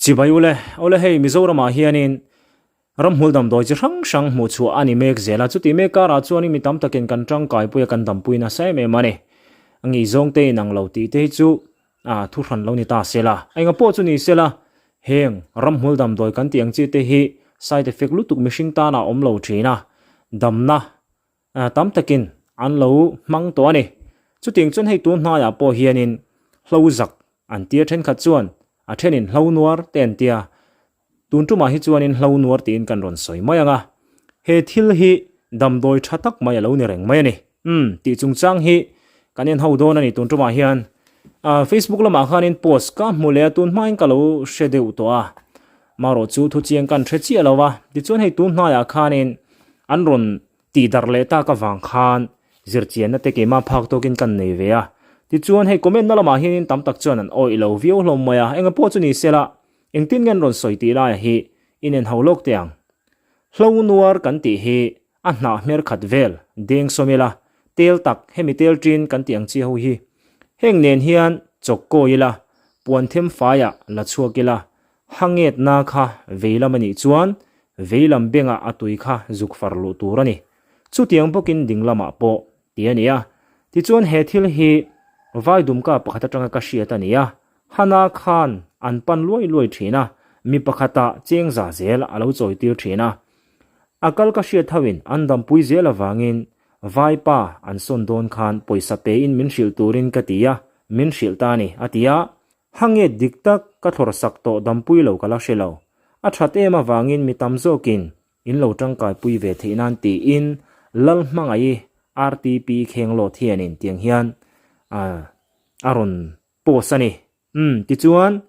Chibai ule, awle hei Mizoramah hianin ramhmul damdawi chi hrang hrang hmuh chhuah a ni mek zel a, chuti mek karah chuanin mi tam takin kan tangkaipui a kan dampui nasa em em a ni. A ngihzawng te inang lo tih te hi chu a thu hran lo ni ta se la. Enga pawh chu ni se la, heng ramhmul damdawi kan tih ang chi te hi side effect lutuk mihring tanah a awm lo thin a, damna tam takin an lo hmang tawh a ni. Chutiang chuan hei tun hnaiah pawh hianin hlo zak an tia thenkhat chuan a thenin hlo nuar te an tia. Tun tumah hi chuanin hlo nuar tiin kan rawn sawi mai ang a. He thil hi damdawi tha tak mai a lo ni reng mai a ni. Umm tih chungchang hi kan en ho dawn a ni tun tumah hian. Facebook lamah khanin post ka hmu leh a tun hmain ka lo hre deuh tawh a. Marawh chu thuchiang kan hre chiah lo a. Tichuan hei tun hnaiah khanin an rawn Tih darh leh tak avang khan zirchianna te keimah phak tawkin kan nei ve a. Tichuan hei comment na lamah hianin tam tak chuan an awih lo viau hlawm mai a, enga pawh chu ni sela engtin nge an rawn sawi tih laiah hi inen ho lawk teh ang. Hlo nuar kan tih hi a hnah hmer khat vel deng sawm ila, tel tak hemi tel ṭin kan tih ang chi ho hi heng nen hian chawk kawi ila, puan them faiah la chhuak ila, Hangetna kha veilam a nih chuan veilam bengah a tui kha zuk far luh tur a ni. Chutiang bawkin dinglamah pawh ti a ni a. Tichuan he thil hi vai dumka pakhat atanga ka hriat a ni a. Hana khan an pan luai luai thin a, mi pakhatah chengza zel a lo chawitir thin a. A kal ka hriat hoin an dampui zel avangin vaipa an sawn dawn khan pawisa pein min hrilh turin ka ti a, min hrilh ta a ni, a ti a. Ha nge dik tak ka thlawr sak tawh dampui lo ka la hre lo. A that em avangin mi tam zawkin in lo tangkai pui ve theih nan tiin Lalhmangaih RTP Khenglawt hianin tiang hian a rawn post a ni. Umm tichuan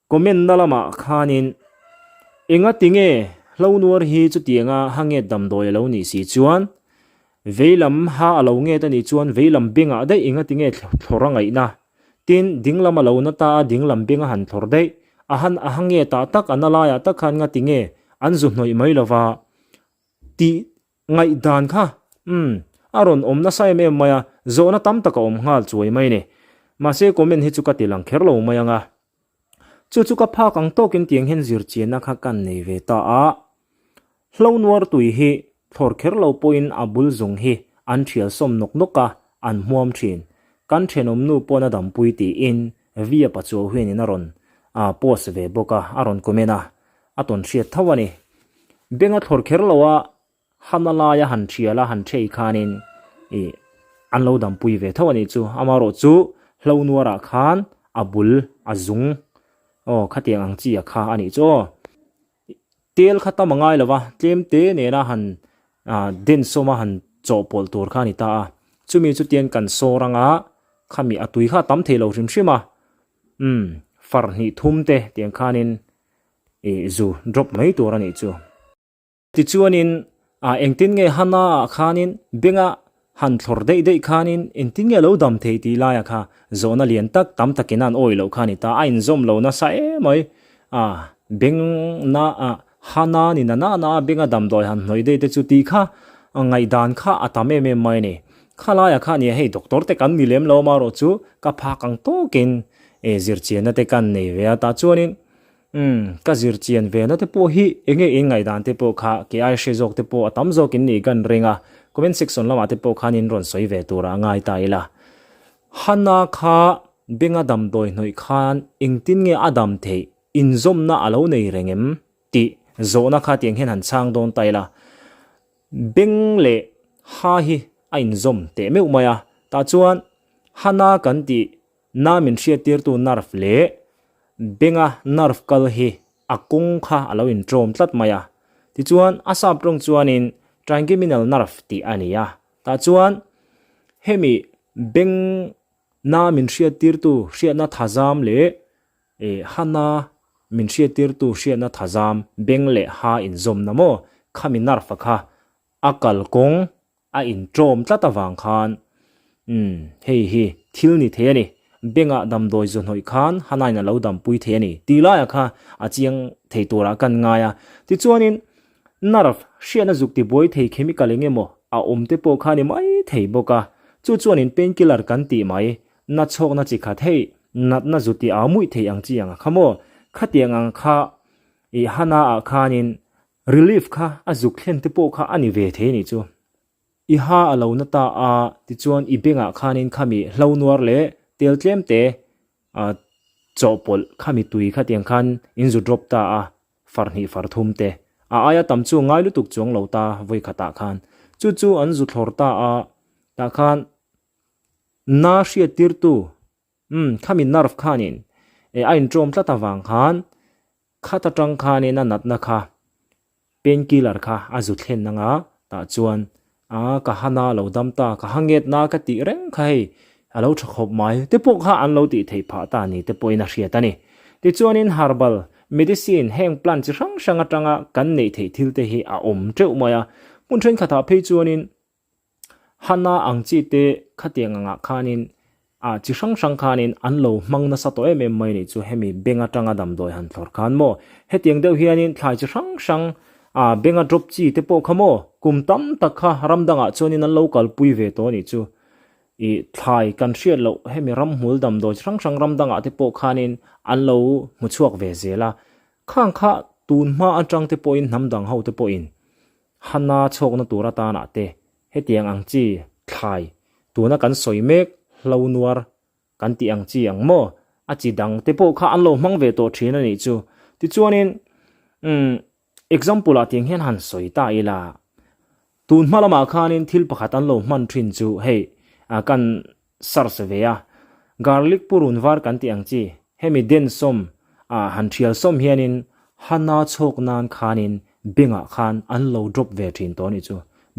comment na lamah khanin enga tinge hlonuar hi chutianga ha nge damdawi a lo nih si chuan veilam ha a lo nget a nih chuan veilam bengah daih enga tinge thlawr a ngaihna Tin, dinglam a lo na ta a, dinglam beng a han thlawr daih. A han a ha nge tah tak, a na laiah tak khan ngati nge an zu hnawih mai lova tih ngaihdan kha, umm, a rawn awm nasa em em mai a, zawhna tam tak a awm nghal chuai mai ni. Mahse, comment hi chu ka ti lang kher lo mai ang a. Chu chu ka phak ang tawkin tiang hian zirchianna kha kan nei ve ta a. Hlo nuar tui hi thlawr kher lo pawhin a bul zung hi an thial sawm nawk nawk a, an hmuam thin. Kan thenawm nu pawn a dampui tiin Via Pachuau hianin a rawn post ve bawk a, a rawn comment a, a tawn hriat tho a ni. Benga thlawr kher lo a hana laia han thial a han thei khanin ih an lo dampui ve tho a nih chu. Amaherawh chu hlo nuarah khan a bul a zung aw khatiang ang chi a kha a nih chu aw. Tel kha tam a ngai lo va, tlem te nena han den sawma han chawhpawlh tur kha a ni ta a. Chumi chu tian kan sawr anga khami a tui kha a tam thei lo hrim hrim a, umm far hnih thum te tiang khanin ih zu drop mai tur a nih chu. Tichuanin ah engtin nge Hana ah khanin benga han thlawr daih daih khanin engtin nge lo dam thei tih laiah kha zawhna lian tak tam takin an awih loh kha a ni ta, a inzawm lo nasa em mai. Ah beng na ah Hana ni na na na a benga damdawi han hnawih daih te chu tih kha ngaihdan kha a tam em em mai a ni. Kha laiah kha nia hei doctor te kan ni lem lo amaherawh chu ka phak ang tawkin eh zirchianna te kan nei ve a tah chuanin Umm, ka zir chian ve na te pawh hi enge in ngaihdan te pawh kha kei ai hre zawk te pawh a tam zawk in nih kan ring a, comment section lamah te pawh khan in rawn sawi ve turah a ngai ta ila. Hana kha benga damdawi hnawih khan engtin nge a dam theih, inzawmna a lo nei reng em tih zawhna kha tiang hian han chhang dawn ta ila. Beng leh ha hi a inzawm teh meuh mai a, tah chuan Hana kan tih Na min hriattirtu nerve leh benga nerve kal hi a kawng kha a lo inṭawm tlat mai a. Tichuan, a sap tawng chuanin trigeminal nerve tih a ni a. Tah chuan hemi beng na min hriattirtu hriatna thazam leh hana min hriattirtu hriatna thazam beng leh ha inzawmna maw khami nerve kha a kalkawng a inṭawm tlat avang khan umm hei hi thil ni thei a ni, bengah damdawi zu hnawih khan Hanain a lo dampui thei a ni tih laiah kha a chiang thei turah kan ngai a. Tichuanin nerve hriatna zuk tibuai thei chemical eng emaw a awm te pawh kha a ni mai thei bawk a, chu chuanin painkiller kan tih mai, na chhawkna chi khat hei natna zu ti au muih thei ang chi ang a kha maw? Khatiang ang kha i hana ah khanin relief kha a zuk thlen te pawh kha a ni ve thei a nih chu. I ha a lo na ta a, tichuan i bengah khanin khami hlo nuar leh tel tlem te chawhpawlh khami tui khatiang khan in zu drop ta a, far hnih far thum te. A aia tam chu ngai lutuk chuang lo ta vawi khatah khan. Chu chu an zu thlawr ta a, tah khan na hriat tirtu umm khami nerve khanin eh a inṭawm tlat avang khan khat atang khanin a natna kha Pain killer kha a zu thlen anga tah chuan a ka ha na lo dam ta ka ha nget na ka tih reng kha hei a lo tha khawp mai te pawh kha an lo tih theih phah ta ni te pawhin a hriat a ni. Tichuanin herbal medicine heng plant chi hrang hrang atanga kan neih theih thil te hi a awm teuh mai a, hmun thenkhatah phei chuanin Hana ang chi te khatiang angah khanin ah chi hrang hrang khanin an lo hmang nasa tawh em em mai nih chu hemi beng atanga damdawi han thlawr khan maw hetiang deuh hianin thlai chi hrang hrang ah benga drop chi te pawh kha maw kum tam tak kha ram dangah chuanin an lo kalpui ve tawh nih chu ih thlai kan hriat loh hemi ramhmul damdawi chi hrang hrang ram dangah te pawh khanin an lo hmu chhuak ve zel a khang kha tun hma atang te pawhin hnam dang ho te pawhin Hana chhawkna tur atanah te hetiang ang chi thlai tuna kan sawi mek hlo nuar kan tih ang chi ang maw? A chi dang te pawh kha an lo hmang ve tawh thin a nih chu. Tichuanin umm example ah tiang hian han sawi ta ila tun hma lamah khanin thil pakhat an lo hman thin chu hei kan search ve a, garlic purun var kan tih ang chi, hemi den sawm ah han thial sawm hianin hana chhawk nan khanin bengah khan an lo drop ve thin tawh a nih chu.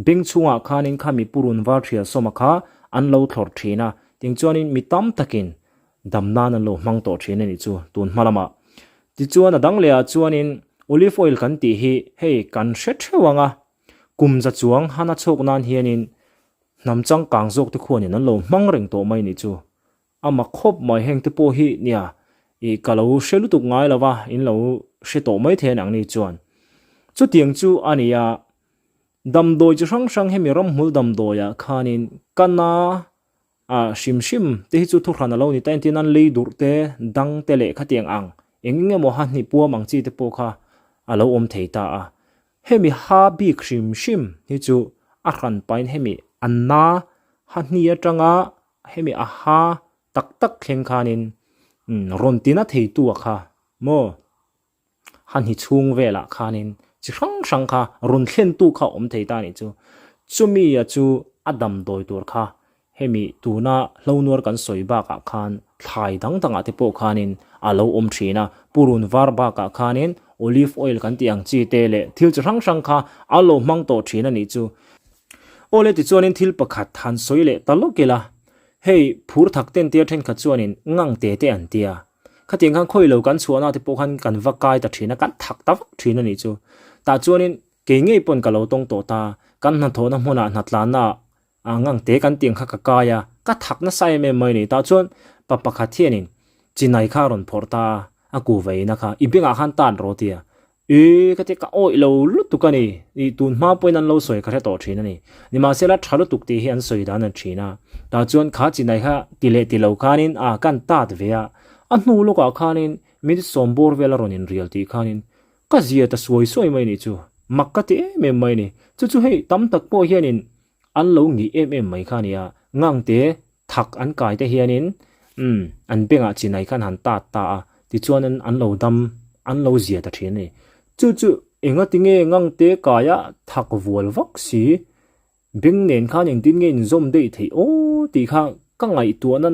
Beng chhungah khanin khami purun var thial sawma kha an lo thlawr thin a, ting chuanin mi tam takin dam nan an lo hmang tawh thin a nih chu tun hma lamah. Tichuan a dang lehah chuanin olive oil kan tih hi hei kan hre theuh ang a, kum za chuang hana chhawk nan hianin Hnam changkang zawk te khuanin an lo hmang reng tawh mai nih chu. A mak khawp mai heng te pawh hi nia ih ka lo hre lutuk ngai lo va, in lo hre tawh mai thei ang ni chuan. Chutiang chu a ni a, damdawi chi hrang hrang hemi ramhmul damdawiah khanin ka na a hrim hrim te hi chu thuhran a lo ni ta, entir nan lei durh te, dang te leh khatiang ang eng eng emaw ha hnih puam ang chi te pawh kha a lo awm thei ta a. Hemi ha bik hrim hrim hi chu a hran pahin hemi a na ha hni atanga hemi a ha tak tak thleng khanin rawn tina theitu a kha maw ha hni chhung velah khanin chi hrang hrang kha rawn thlentu kha awm thei ta anih chu. Chumi a chu a damdawi tur kha Hemi tuna hlonuar kan sawi bakah khan thlai dang dangah te pawh khanin a lo awm thin a, purun var bakah khanin olive oil kan tih ang chi te leh thil chi hrang hrang kha a lo hmang tawh thin a nih chu. Awle tichuanin thil pakhat han sawi leh ta lawk ila, hei phur thak ten tia thenkhat chuanin ngang te te an tia. Khatiang khan khawi lo kan chhuahna te pawh khan kan va kai ta thin a, kan thak ta vak thin a nih chu. Tah chuanin kei ngei pawn ka lo tawng tawh ta, kan hnathawhna hmunah hnatlanna A ngangte kan tiang kha ka kai a, ka thak nasa em em mai a ni. Tah chuan pa pakhat hianin chinai kha a rawn phawrh ta a, a ku vaina kha i bengah khan tan rawh a ti a. Ih ka ti ka awih lo lutuk a ni, ih tun hma pawhin an lo sawi ka hre tawh thin a ni. Nimahsela tha lutuk tih hi an sawi dan a ni thin a. Tah chuan kha chinai kha ti leh ti lo khanin a kan tat ve a, a hnu lawkah khanin minute sawmbawr vel a rawn inrial tih khanin ka zia ta suai suai mai a nih chu. Mak ka ti em em mai a ni. Chu chu hei tam tak pawh hianin An lo ngih em em mai kha a nia, ngangte thak an kai te hianin umm an bengah chinai khan han tat ta a, tichuanin an lo dam, an lo zia ta thin a ni. Chu chu enga tinge ngangte kaia thak vual vak si, beng nen khan engtin nge inzawm daih theih aw tih kha ka ngaihtuahna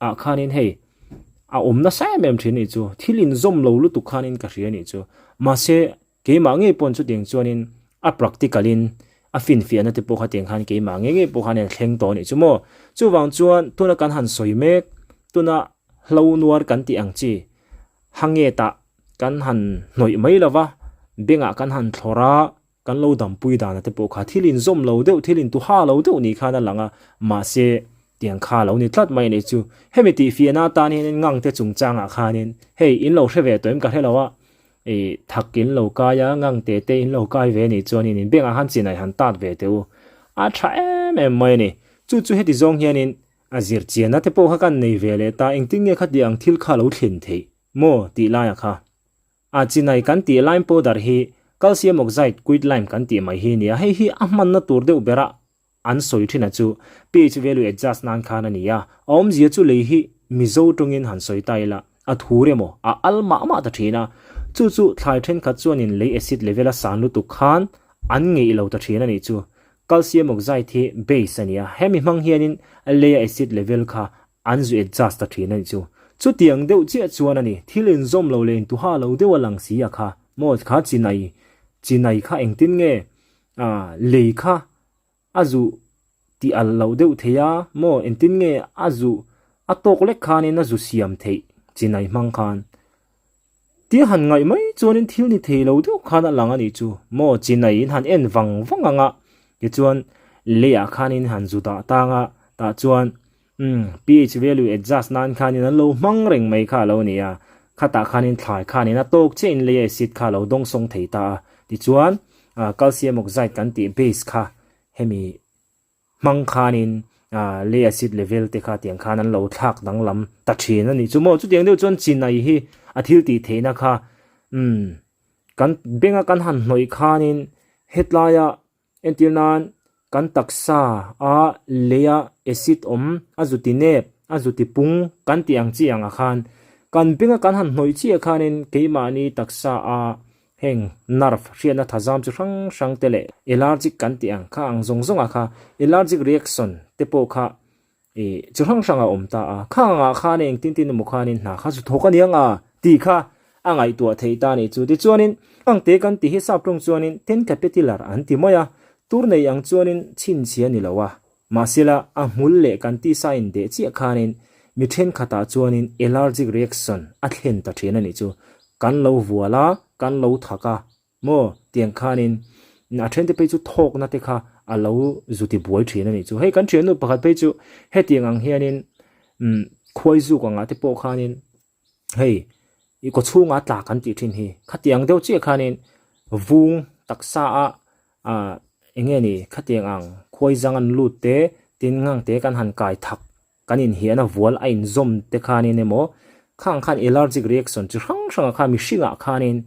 ah khanin hei a awm nasa em em thin a nih chu, thil inzawm lo lutuk khanin ka hria a nih chu. Mahse Keimah ngei pawn chutiang chuanin a practical in a finfiahna te pawh kha tiang khan keimah ngei ngei pawh khan a thleng tawh a nih chu maw. Chuvang chuan tuna kan han sawi mek, tuna hlo nuar kan tih ang chi hangetah kan han hnawih mai lo va, bengah kan han thlawr a, kan lo dampui dana te pawh kha thil inzawm lo deuh, thil intuha lo deuh ni khan a lang a, mahse tiang kha lo ni tlat mai a nih chu. Hemi tihfiahna atan hianin ngangte chungchangah khanin hei in lo hre ve tawh em ka hre lo a, Ih, thak in lo kai a, ngang te te in lo kai ve nih chuanin in bengah khan chinai han tat ve teh u. A tha em em mai a ni. Chu chu heti zawng hianin a zir chianna te pawh kha kan nei ve leh ta, engtin nge khati ang thil kha lo thlen theih maw tih laiah kha. A chinai kan tih lime powder hi calcium oxide quick lime kan tih mai hi a ni a, hei hi a hmanna tur deuh bera an sawi thin a chu pH value adjust nan khan a ni a, a awmzia chu lei hi Mizo tawngin han sawi ta ila a thur emaw a al mah mah ta thin a, chu chu thlai thenkhat chuanin lei acid level a san lutuk khan an ngeih lo ta thin a nih chu. Calcium oxide hi base a ni a, hemi hmang hianin leia acid level kha An zu adjust ta thin a nih chu. Chutiang deuh chiah chuan a ni, thil inzawm lo leh intuha lo deuh a lang si a kha maw kha chinai, chinai kha engtin nge ah lei kha a zu tih alh loh deuh thei a maw engtin nge a zu a tawk lek khanin a zu siam theih chinai hmang khan. Tia han ngaih mai chuanin thil ni thei lo deuh khan a lang a nih chu maw chinai in han en vang vang ang a tichuan leiah khanin han zu dah tang a tah chuan Umm, pH value adjust nan khanin an lo hmang reng mai kha a lo ni a, khatah khanin thlai khanin a tawk chiah in lei acid kha a lo dawngsawng thei ta a, tichuan calcium oxide kan tih base kha hemi hmang khanin lei acid level te kha tiang khan an lo thlak danglam ta thin a nih chu maw, chutiang deuh chuan chinai hi a thil tih theihna kha umm kan benga kan han hnawih khanin hetlaia Entir nan, kan taksa a leia acid awm, a zu ti nep, a zu ti pung kan tih ang chi angah khan kan benga kan han hnawih chiah khanin keimahni taksa a heng nerve hriatna thazam chi hrang hrang te leh allergic kan tih ang kha ang zawng zawngah kha allergic reaction te pawh kha Ih, chi hrang hrang a awm ta a, khang ah khan engtin tin emaw khanin hna kha zu thawk a ni ang a tih kha a ngaihtuah theih ta a nih chu. Tichuanin Angte kan tih hi sap tawng chuanin Tenkapetilar an ti mai a, tur nei ang chuanin chhinchhia ni lo a, mahsela a hmul leh kan tisa indeh chiah khanin mi thenkhatah chuanin allergic reaction a thlen ta thin a nih chu. Kan lo vual a, kan lo thak a, Maw? Tiang khanin a thente phei chu thawkna te kha a lo zu ti buai thin a nih chu. Hei kan thiannu pakhat phei chu hetiang ang hianin umm khuai zuk angah te pawh khanin hei i kaw chhunga tla kan tih thin hi. Khatiang deuh chiah khanin vung taksa a ah eng nge ni khatiang ang khuai zang an lut te tin ngang te kan han kai thak kan inhiahna vual a inzawm te khanin emaw khang khan allergic reaction chi hrang hrangah khan mihringah khanin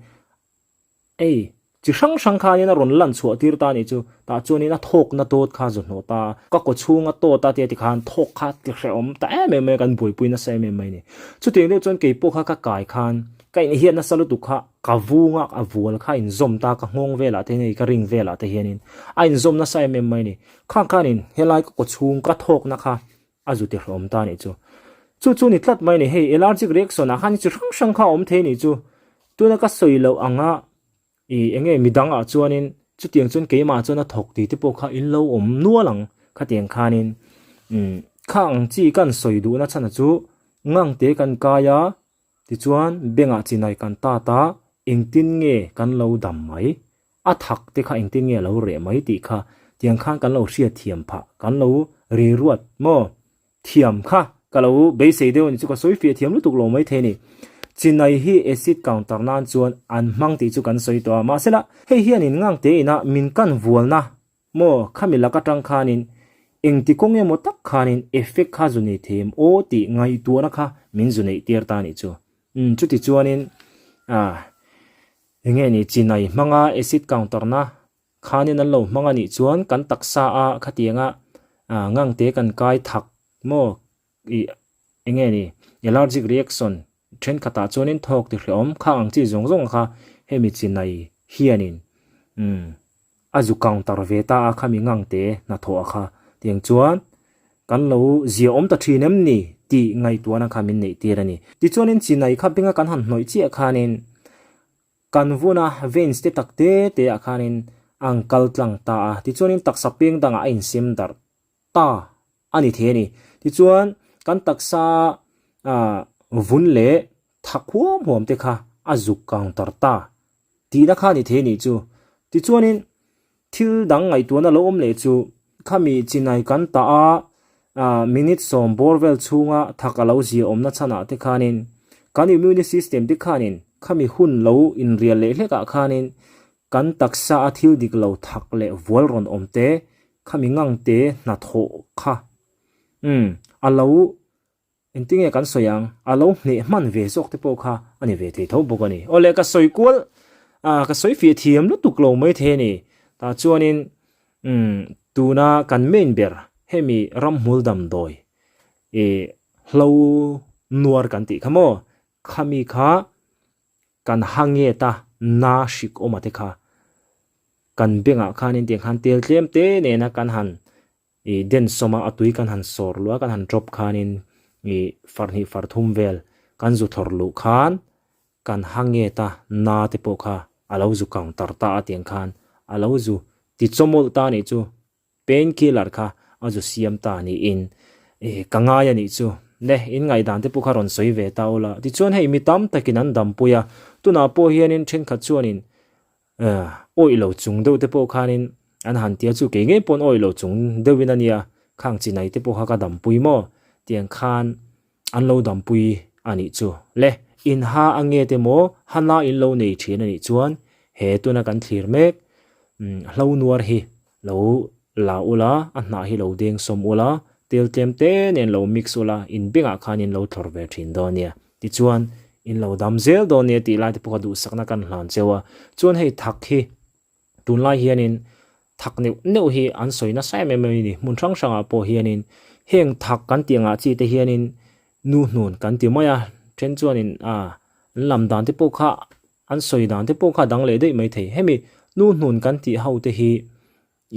Ei, chi hrang hrang khanin a rawn lan chhuah tir ta nih chu, tah chuanin a thawkna dawt kha zu hnawh ta a, ka kaw chhunga tawt a tia tikhan thawk kha ti hrehawm ta em em mai a, kan buaipui nasa em em mai a ni. Chutiang deuh chuan keipawh kha ka kai khan ka inhiat nasa lutuk kha ka vunga a vual kha a inzawm ta, ka nghawng velah te hian hei ka ring velah te hianin a inzawm nasa em em mai a ni. Khang khanin helai ka kaw chhung ka thawkna kha a zu ti hlawm ta nih chu. Chu chu ni tlat mai ni hei allergic reaction ah khan chi hrang hrang kha a awm thei nih chu. Tuna ka sawi loh anga i enge midang ah chuanin chutiang chuan keimah chuan a thawk tih te pawh kha in lo awm nual ang khatiang khanin umm kha ang chi kan sawi duhna chhan a chu ngangte kan kai a tichuan bengah chinai kan tat a engtin nge kan lo dam mai. A thak te kha engtin nge a lo reh mai tih kha tiang khan kan lo hriat thiam phah, kan lo ri ruat maw? Thiam kha ka lo beisei deuh a ni chu ka sawi fiah thiam lutuk lo mai thei a ni. Chinai hi acid counter nan chuan an hmang tih chu kan sawi tawh a, mahsela hei hian in ngang te ina min kan vualna maw khami lak atang khanin engti kawng emaw tak khanin effect kha zu nei thei em aw tih ngaihtuahna kha min zu neih tir ta a nih chu. Umm chuti chuanin ah. Enge ni chinai hmanga acid counter na khanin an lo hmang anih chuan kan taksa a khatianga ngangte kan kai thak maw ih enge ni allergic reaction thenkhatah chuanin thawk ti hrehawm khang ang chi zawng zawng kha hemi chinai hianin umm a zu counter ve ta a khami ngangte hnathawh a kha tiang chuan kan lo zia awm ta thin em ni tih ngaihtuahna kha min neih tir a ni. Tichuanin chinai kha benga kan han hnawih chiah khanin kan vuna veins te tak te te ah khanin a ang kal tlang ta a, tichuanin taksa peng dangah a insem darh ta a ni thei a ni. Tichuan kan taksa ah vun leh thak huam huam te kha a zuk counter ta tihna kha a ni thei a nih chu. Tichuanin thil dang ngaihtuahna lo awm leh chu khami chinai kan tah a, ah minute sawm bawr vel chhunga thak a lo zia awmna chhanah te khanin kan immune system te khanin khami hun lo inrial leh hlekah khanin kan taksa a thil dik lo thak leh vual rawn awm te khami ngang te hnathawh kha umm a lo. Engtinge kan sawi ang? A lo hneh hman ve zawk te pawh kha a ni ve thei tho bawk a ni. Awle ka sawi kual ah ka sawi fiah thiam lutuk lo mai thei a ni. Tah chuanin umm tuna kan main ber hemi ramhmul damdawi ih hlo nuar kan tih kha maw khami kha kan ha nget a na hrik awm a te kha kan bengah khanin tiang khan tel tlem te nena kan han ih den sawma a tui kan han sawr luh a kan han drop khanin ih far hnih far thum vel kan zu thlawr luh khan kan ha nget a na te pawh kha a lo zu kang tar ta a tiang khan a lo zu ti chawmawlh ta anih chu pain killer kha a zu siam ta niin ih ka ngai anih chu le in ngaihdan te pawh kha rawn sawi ve ta ula tichuan hei mi tam takin an dampui a tunah pawh hianin thenkhat chuanin Awih lo chung deuh te pawh khanin an han tia chu kei ngei pawn awih lo chung deuhin a nia, khang chinai te pawh kha ka dampui maw? Tiang khan an lo dampui a nih chu. Le, in ha a nge te maw hana in lo nei thin a nih chuan he tuna kan thlir mek hlo nuar hi lo la ula, a hnah hi lo deng sawm ula, tel tlem te nen lo mix ula, in bengah khan in lo thlawr ve thin dawn nia. Tichuan, in lo dam zel dawn nia tih lai te pawh kha duhsakna kan hlan cheu a. Chuan hei thak hi tunlai hianin thak neuh neuh hi an sawi nasa em em a ni. Hmun hrang hrangah pawh hianin heng thak kan tih angah chi te hianin nu hnun kan ti mai a. Then chuanin a an lam dan te pawh kha an sawi dan te pawh kha a dang leh daih mai thei. Hemi nu hnun kan tih ho te hi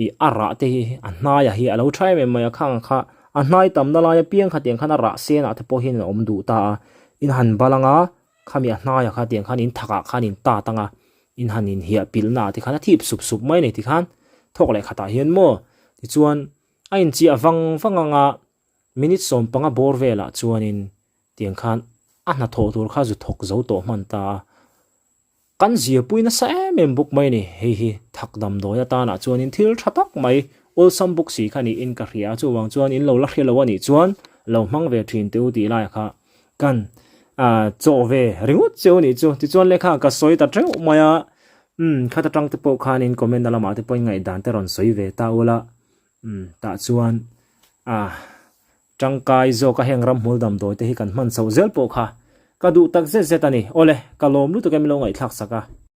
Ih a rah te hi a hnaiah hi a lo tha em em mai a, khang kha a hnai tamna lai apiang kha tiang khan a rah senah te pawh hian a awm duh ta a, in han bal ang a, khami a hnaiah kha tiang khan in thakah khan in tat ang a, in han inhiah pilhna ah te khan a thip sup sup mai a ni tikhan thawk leh khatah hian maw tichuan a inchiah vang vang ang a, minute 15 bawr velah chuanin tiang khan a hnathawh tur kha zu thawk zo tawh hman ta a. Kan zirpui nasa em em bawk mai a ni. Hei hi thak damdawi atanah chuanin thil tha tak mai awlsam bawk si kha niin ka hria a, chuvang chuan in lo la hria lo a nih chuan lo hmang ve thin teh u tih laiah kha kan chawh ve ringawt cheu a nih chu. Tichuan lehkha ka sawi ta teuh mai a, umm khat atang te pawh khanin comment na lamah te pawhin ngaihdan te rawn sawi ve ta ula, umm tah chuan ah. Tangkai zawka heng ramhmul damdawi te hi kan hman chhoh zel pawh kha ka duh tak zet zet a ni. Awle, ka lawm lutuk em ilo ngaihthlak sak a.